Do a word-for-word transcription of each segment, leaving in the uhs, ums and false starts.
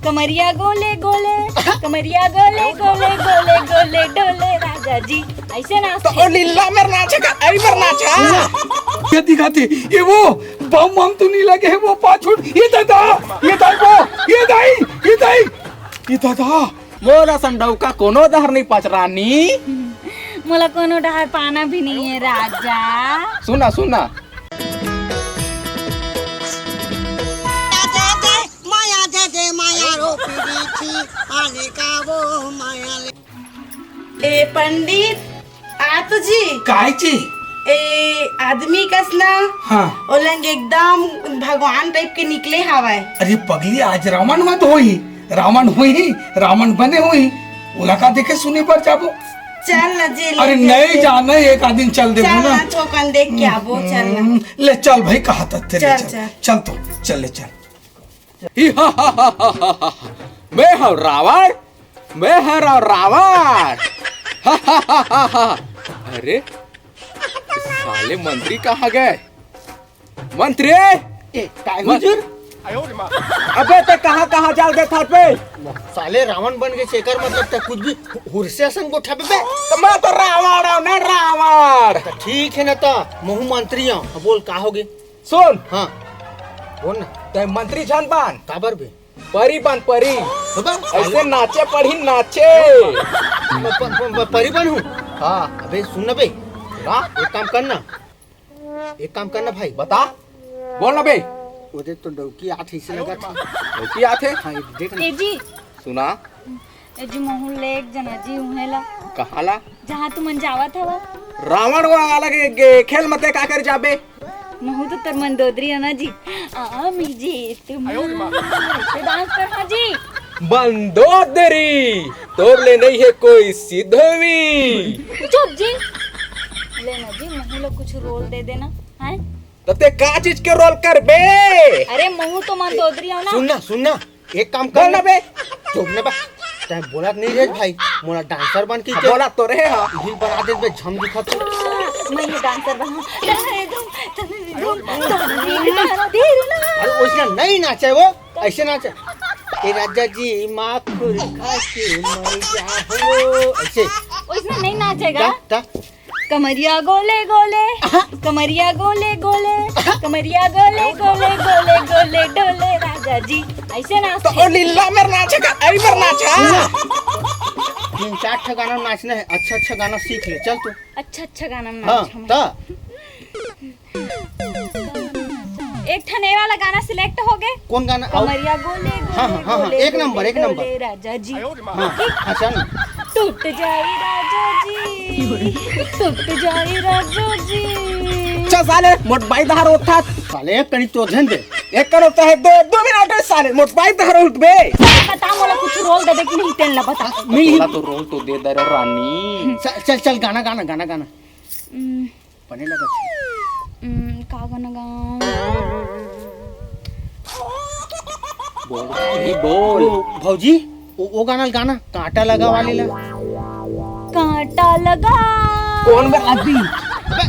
कमरिया गोले गोले, कमरिया गोले गोले, गोले गोले डोले राजा जी, अइसे नाचथे। तो ओ लीला मेर नाचे का, अई मेर नाचा। ये दिखाते, ये वो बम बम तो नहीं लगे है, वो पाछू, ये दादा, ये दाई वो, ये दाई, ये दाई, ये दादा। मोर असन डौका कोनो डहर नहीं पाच रानी। मोला कोनो डहर पाना भी नहीं है राजा। सुना, सुना। दे दे, माया दे दे, माया रो पीड़ी थी, आने का वो माया ले। ए पंडित, आ तो जी। काय जी? ए आदमी कस ना, हाँ। ओलंग एकदम भगवान टाइप के निकले हवय। अरे पगली, आज रावण मत होई, रावण होई, रावण बने होई, ओला का देखे सुने बर जाबो? चल ना जी, ले अरे चल नहीं के। जाना, एक आध दिन चल देबो चल ना। ना, थोकन देख के आबो, चल ना। हम्म, ले चल भाई, कहा था तेरे चल, चल। चल। चल तो, चल ले चल। मैं हूँ रावण, मैं हूँ रा-, रावण। अरे, साले मंत्री कहाँ गए? मंत्री! ए, काय मन- हुजूर? अबे, ते कहाँ, कहाँ जाल दे था बे? साले रावण बन गए, एकर मतलब ते कुछ भी हु-, हुरसे असन गोठा बे, बे। तो मैं तो रावण हूँ ना, रावण। तो ठीक है ना, तो महू मंत्री हूँ। हाँ, बोल, का होगे? सुन। हाँ, बोल ना। ते मंत्री झन बन। काबर बे? परी बन, परी। तो बे, अइसे नाचे पड़ही, नाचे। प-, प-, प-, प-, परी बन हूँ। हाँ। अबे सुन ना बे। का? एक काम कर ना, एक काम कर ना भाई। बता, बोल ना बे। वो देख तो डौकी आत हे, इसे लगा था। डौकी आत हे? हाँ, ये देख ना। ए जी। सुना। ए जी, महू ले एक जना जी उहें ला। कहाँ ला? जहाँ तुमन जावत हवा। रावण वो अलग गे-, खेल मते का कर जाबे? महू तो तोर मंदोदरी हो ना जी। आमी जी तुम। अइसे डांस कर हाँ जी। मंदोदरी, तोर ले नहीं है कोई सिद्धवी। चुप जी। ले ना जी, महू ला कुछ रोल दे देना, हैं? तो ते का चीज के रोल करबे? अरे महू तो मंदोदरी हो ना। सुन ना, सुन ना, एक काम कर बोल ना ना। बे। चुप ना बे। तैं बोलत नहीं रे भाई, मोला डांसर बन के हाँ, के? बोला तो रहे हाँ। हील बना दे बे, झम दिखत हो। मैं ये डांसर बना। तने दम, तने दम, तने दम, तने दम। अरे ओइसना नहीं नाचे वो, अइसे नाचे। ए राजा जी, माखुर खा के मर जा हो। अइसे। ओइसना नहीं नाचेगा। ता, ता। कमरिया गोले गोले, कमरिया गोले गोले, कमरिया गोले गोले, गोले गोले डोले राजा जी, अइसे नाचथे। तो ओ लीला मेर नाचे का, अई मेर नाचा। तीन चार ठे गाना नाचना है, अच्छा अच्छा गाना सीख ले, चल तू। अच्छा अच्छा गाना में हाँ, नाच हम। ता। एक ठन ए वाला गाना select हो गे। कौन गाना? आओ। कमरिया गोले गोले, हाँ, हाँ, हाँ, हाँ, गोले एक नंबर, गोले एक नंबर। डोले राजा जी। हाँ, हाँ, चल। टूट जाई राजा जी, टूट जाई राजा जी। चल साले, मोट बाई दहार उठा। साले, एक कनी तो ध्यान दे। एक करो तो है, दो, दो मिनट है साले, मोट बाई दहार उठ बे। बता, मोला कुछ रोल दे दे कि नहीं, तेन ला बता। नहीं। तोला तो रोल तो दे दे रे रानी। चल, चल, चल, गाना, गाना, गाना, गाना। हम्म। बने लगत हे। हम्म, का गाना गाऊं? बोल, भाई, बोल। ओ, भौजी, ओ, ओ गाना गाना, कांटा लगा वाले ला। कांटा लगा। कौन बे आदमी? अबे,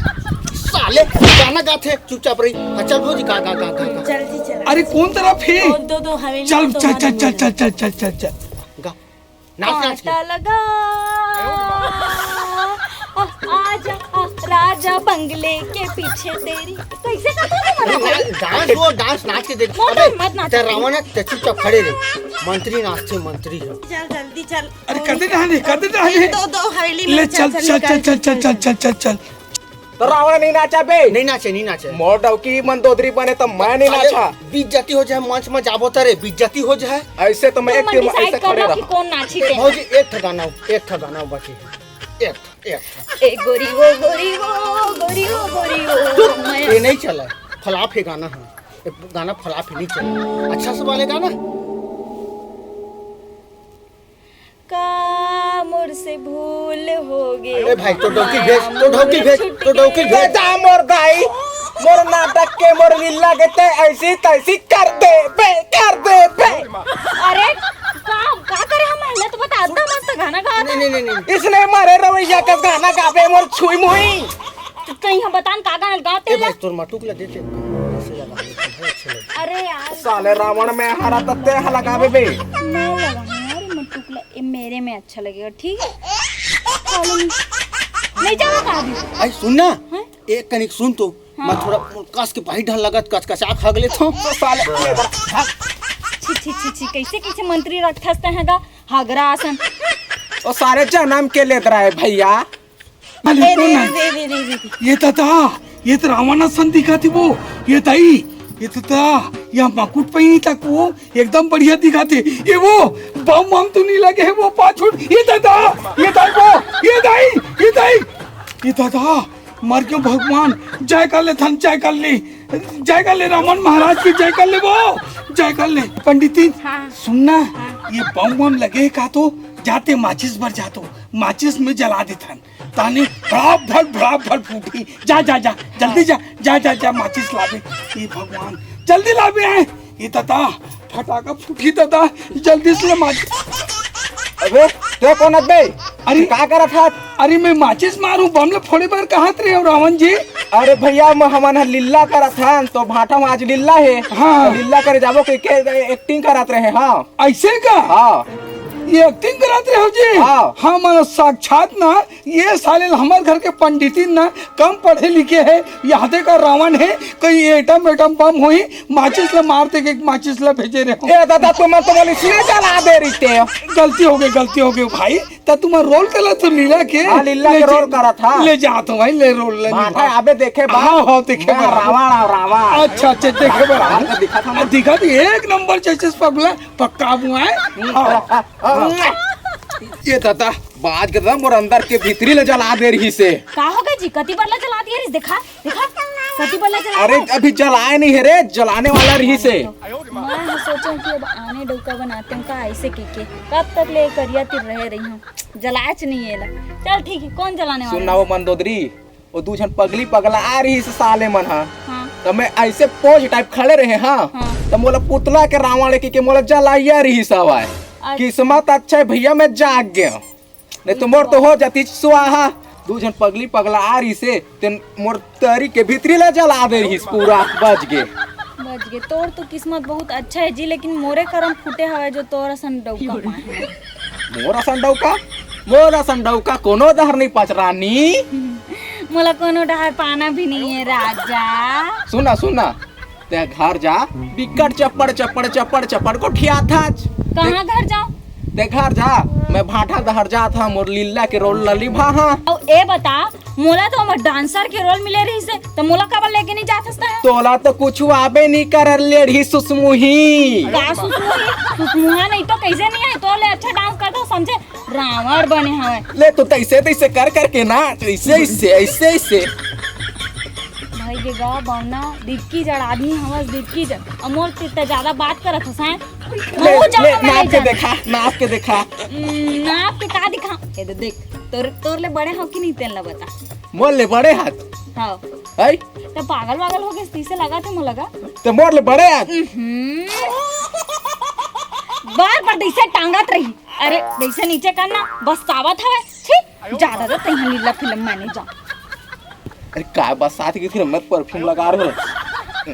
साले, गाना गाथे, चुपचाप रही। हाँ, चल भौजी, गा, गा, गा, गा, गा। चल जी, चल। अरे, कौन तरफ है? ओ, दो, दो हवेली चल, में तो चल, हमारा चल, चल, मिल चल, चल, चल, चल, चल। गा। नाच, नाच के। कांटा लगा। आ, आजा, आ, राजा बंगले के पीछे तेरी। कैसे करता है तुम्हारा भाई? डांस, वो डांस नाच के देख। मोर अबे, मत नाच। ते रावण है, ते चुपचाप खड़े रहे। मंत्री नाचते, मंत्री है। चल, जल्दी चल। अरे, कदे जाने, कदे जाने। दो, दो हवेली में ले, चल, चल, चल, चल, चल, चल, चल, चल। तो रावण नहीं नाचा बे? नहीं नाचे, नहीं नाचे। मोर डौकी मंदोदरी बने तो मैं नहीं अरे, नाचा। बेइज्जती हो जाए, मंच में जाबो तरे, बेइज्जती हो जाए। ऐसे तो मैं तो एक मन टीम decide ऐसे कर खड़े लो कि रहा। कौन नाची ए, ते। भौजी, एक ठा गाना, एक ठा गाना बाकी है। एक, एक। ए गोरी वो, गोरी वो, गोरी वो, गोरी वो, चुप, मैं ये नहीं चला है। फ्लॉप है गाना है। ये गाना फ्लॉप है, नहीं चला। अच्छा से वाले गाना। का मोर से भूल हो गे। ए भाई, तो डौकी भेज, तो डौकी भेज, तो डौकी भेज। जा मोर दाई, मोर नाटक के, मोर लीला के ते ऐसी तैसी कर दे बे, कर दे बे। अरे, का, का करे हम? पहले तो बता, इतना मस्त गाना गाता। नहीं, नहीं, नहीं, नहीं। इसने मारे रवैया का गाना गावे मोर छुई मुई। तो कहीं हम बतान का गाना गाते ए ला? भाई, तोर मटुक ला देते। ऐसे लगा, अच्छे लगे। अरे यार, साले रावण में हरा तत्ते यहाँ लगावे बे। मैं लगाऊं यार, ये मटुकला, ये मेरे में अच्छा लगेगा, ठीक है? चलो, नहीं जाओ, कहा भी। आई सुन ना, हैं? एक कनिक सुन तो, हाँ। मैं थोड़ा कस के बाहिर ढल लगत, कस कस आँख हग लेत हूँ। तो साले, ये इधर, हाँ। छी, छी, छी, छी, कैसे, कैसे मंत्री रखथस तैं ह गा? हगरा असन। ओ सारे जनम के लेत रहे भैया। अरे ए, तो रे, ना। रे, रे, रे, रे, रे। ये दादा, ये तो रावण असन दिखत हे वो। ये दाई, ये दादा, ये मुकुट पहिनी तक वो एकदम बढ़िया दिखत हे। ये वो बम वम तो नहीं लगे हे वो पाछू। ये दादा, ये दाई वो, ये दाई, ये दाई, ये दादा, मर गयो भगवान। जय कर ले धन, जय कर ले, जय कर ले रावण महाराज की, जय कर ले वो, जय कर ले। पंडितिन, हाँ। सुन ना, हाँ। ये बम वम लगे हे का तो जाते माचिस बर जातो, माचिस में जला देथन। तानी भड़ाक भड़, भड़ाक भड़ फूटी। जा, जा, जा, जल्दी जा, जा, जा, जा, माचिस लाबे। ए भगवान, जल्दी लाबे आए। ए दादा, फटाका फूटी दादा, जल्दी से माचिस। अबे, तैं कोन अस बे? अरे, का करत हस? अरे, मैं माचिस मारूं, बम ल फोड़े बर कहत रहे हो रावण जी। अरे भैया, म-, हमन ह लीला करत हन, तो भाटा म आज लीला हे। हाँ। तो लीला करे जाबो कहिके acting करत रहे, हाँ। ऐसे का? हाँ। ये acting करत रहे हो जी? हाँ। हमन साक्षात ना ये साले ल हमर घर के पंडितिन ना कम पढ़े लिखे हे, यहाँ दे का रावण हे, कहीं एटम एटम बम होही, माचिस ल मार दे के माचिस ल भेजे रहे हो। ए दादा, तुमन तो बोली इसने जला दे रही थे। गलती हो गई, गलती हो गई भाई, त तुमन role करत हो लीला के। हाँ, लीला ले के जा-, role करत हा। ले जात हो भाई, ले role ले भाटा निभा। आबे देखे बा। हाँ, हाँ, देखे मैं बा। रावण, रावण। अच्छा, अच्छा, देखे बा। हाँ, तो दिखा था ना। दिखा तो एक नंबर जैसे पगला पक्का हुआ है। हाँ। ये दादा, बाज के दादा मोर अंदर के भीतरी ले जला दे रही से। का हो गए जी? कति बल्ला जला दिए रहिस? देखा, देखा, कति बल्ला जला अरे, दिए। अभी जलाए नहीं है रे, जलाने वाला रही से। मैं ह सोचें कि अब आने डौका बनाते हैं का ऐसे की के। कब तक ले करिया तिर रहे रही हूँ, जलाच नहीं है ला। चल ठीक है, कौन जलाने वाला सुन ना है? वो मंदोदरी, वो दू झन पगली पगला आ रही से साले मन हा। हाँ। त मैं ऐसे pose type खड़े रहे, हाँ। हाँ। त मोला पुतला के रावण के, के मोला जलाइया रही सवाय। अच्छा। किस्मत अच्छा है भैया, मैं जाग गया, नहीं तो मोर तो हो जाती स्वाहा। दू झन पगली पगला आ रही से, तेन मोर तरी के भीतरी ला जला दे रही पूरा, बच गे। बच गे। तोर तो किस्मत बहुत अच्छा है जी, लेकिन मोरे करम फूटे हवय जो तोर असन डौका माए। मोर असन डौका? मोर असन डौका कोनो डहर नहीं पचरानी। मोला कोनो डहर पाना भी नहीं है राजा। सुना, सुना, ते घर जा, बिकट चप्पड़, चप्पड़, चप्पड़, चप्पड़ गोठियाथच। कहाँ घर जाऊँ? ते घर जा, मैं भाटा डहर जात हा, मोर लीला के role ल निभा हा। अउ ए बता, मोला तो हमर dancer के role मिले रहिस हे, त मोला काबर लेके नहीं जात हस तैं? तोला तो कुछ आबे नहीं करर लेढ़ी सुसमुही। का सुसमुही? सुसमुहा नहीं तो कैसे नहीं आए? तोर ले अच्छा dance करता हूँ, समझे? रावण बने हवे। ले तो तैसे तैसे कर करके ना, ऐसे ऐसे, ऐसे ऐसे। भाई गे गा बावना, दिक्की जड़ आदमी हवस, दिक्की जड़। अमोल ते, ते ज्यादा बात करत हस, हैं? ले, बहुत ज्यादा ले, मैं नाच नहीं के जानता। देखा, नाच के देखा। हम्म, नाप के का दिखा? ये तो देख, तोर, तोर ले बड़े हो कि नहीं, तेन ला बता। मोर ले बड़े हाथ। हाँ। है? तो पागल वागल हो गए, तीसे लगा थे मोला गा। तो मोर ले बड़े हाथ। हम्म। बार बार जैसे टांगत रही। अरे, जैसे नीचे करना, बस सावत हवे। छी, ज्यादा तो तैं लीला फिल्म माने जा। अरे, का बस साथ की फिल्म में perfume लगा रहे हो?